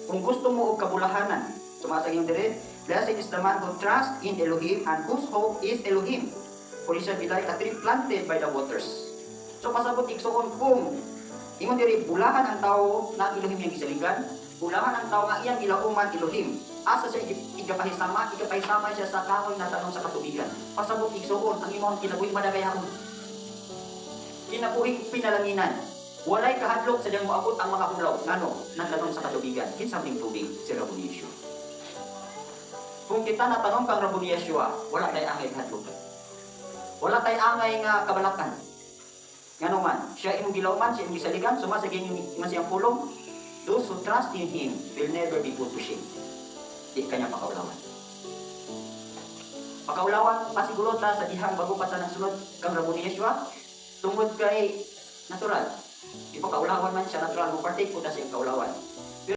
Kung gusto mo og kabulahanan, sumasa yung dire, "Blessed is the man who trusts in Elohim and whose hope is Elohim. For he shall be like a tree planted by the waters." So pasabot, igsuon, kung ingon diri, bulahan ang tao na ang Elohim iyang gisaligan, bulahan ang tao nga iyang gilauman Elohim. Asa siya igapahisama? Igapahisama siya sa kahoy na tanom sa katubigan. Pasabot, igsuon, ang imong kinabuhi madagayahon. Kinabuhing pinalanginan. Walay kahadlok sa diyang moabot ang mga hulaw. Ngano? Nagtanom sa katubigan. Kinsa ning tubig? Si Rabuni Yeshua. Kung kita natanom kang Rabuni Yeshua, wala tay angay kahadlok. Wala tay angay nga kabalakan. Ngano man, siya imong gilauman, siya imong gisaligan, suma sa ingon siyang pulong, "Those who trust in Him will never be put to shame." Di kanya pakaulawan. Pakaulawan, pasiguro ta sa dihang bago pa ta nagsunod kang Rabuni Yeshua, tungod kay natural. Di pa kaulawan man siya, natural mo partake po ta sa iyang kaulawan.